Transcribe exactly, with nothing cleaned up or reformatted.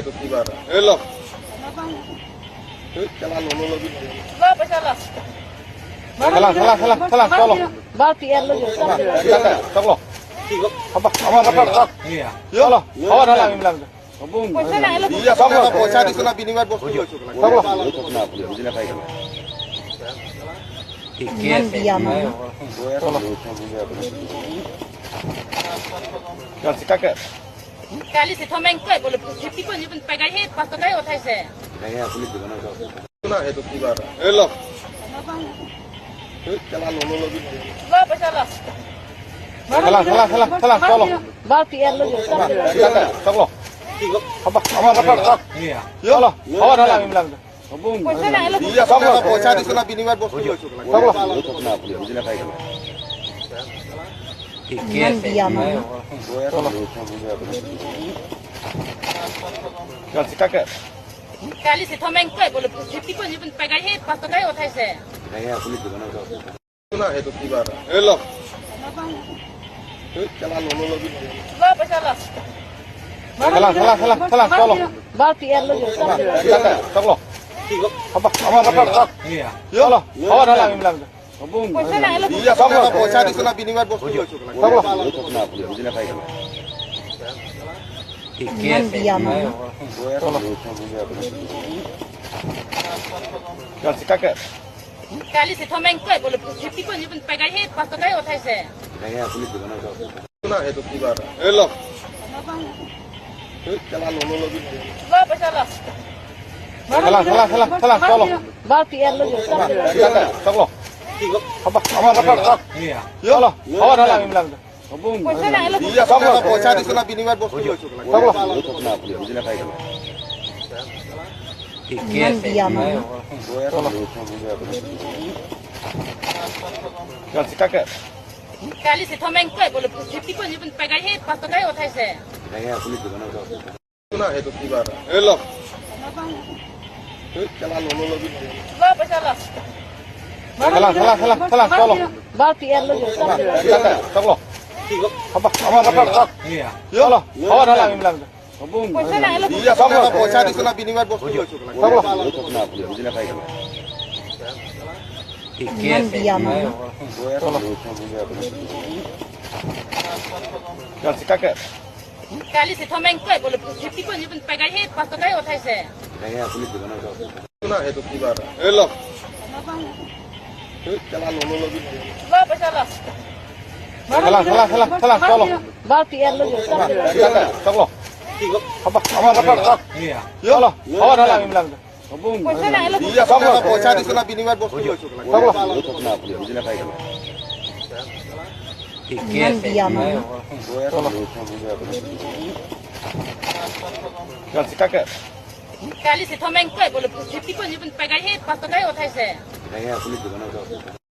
Hello. Lo, paisa lo. Salah, salah, salah, salah, cholo. Bal P R lo jo. Cholo. Apa, apa, apa, apa? Iya. Cholo. Awa, dalam, dalam. Paisa na, elo. Iya, paisa, paisa di sana binimar bos. Cholo. Iman diam. Cholo. Cholo, sika ke. Kali si thomeng koi bole safety ko ni pun pegai he pas to kai uthai se. Hello. Lo, paisa lo. Salah, salah, salah, salah, cholo. Bal P R lo jo. Cholo. Apa, apa, apa, apa? Iya. Cholo. Awa, dalam, dalam. Paisa na, elo. Iya, paisa, paisa di sana binimar bos. Cholo. Iman diam. Cholo. Cholo, sika ke. Kali si thomeng koi bole safety ko ni pun pegai he pas to kai uthai se. Hello. Lo, paisa lo. Salah, salah, salah, salah, cholo. Bal P R lo jo. Cholo. Apa, apa, apa, apa? Iya. Cholo. Awa, dalam, dalam. Paisa na, elo. Iya, paisa, paisa di sana binimar bos. Cholo. Iman diam. Cholo. Cholo, sika ke. Kali si thomeng koi bole safety ko ni pun pegai he pas to kai uthai se. Hello. Lo, paisa lo. Salah, salah, salah, salah, cholo. Bal P R lo jo. Cholo. Apa, apa, apa, apa? Iya. Cholo. Awa, dalam, dalam. Paisa na, elo. Iya, paisa, paisa di sana binimar bos. Cholo. Iman diam. Cholo. Cholo, sika ke. Kali si thomeng koi bole safety ko ni pun pegai he pas to kai uthai se. Hello. Lo, paisa lo. Salah, salah, salah, salah, cholo. Bal P R lo jo. Cholo. Apa, apa, apa, apa? Iya. Cholo. Awa, dalam, dalam. Paisa na, elo. Iya, paisa, paisa di sana binimar bos. Cholo. Iman diam. Cholo. Cholo, sika ke. Kali si thomeng koi bole safety ko ni pun pegai he pas to kai uthai se. Hello. Lo, paisa lo. Salah, salah, salah, salah, cholo. Bal P R lo jo. Cholo. Apa, apa, apa, apa? Iya. Cholo. Awa, dalam, dalam. Paisa na, elo. Iya, paisa, paisa di sana binimar bos. Cholo. Iman diam. Cholo. Cholo, sika ke. Kali si thomeng koi bole safety ko ni pun pegai he pas to kai uthai se.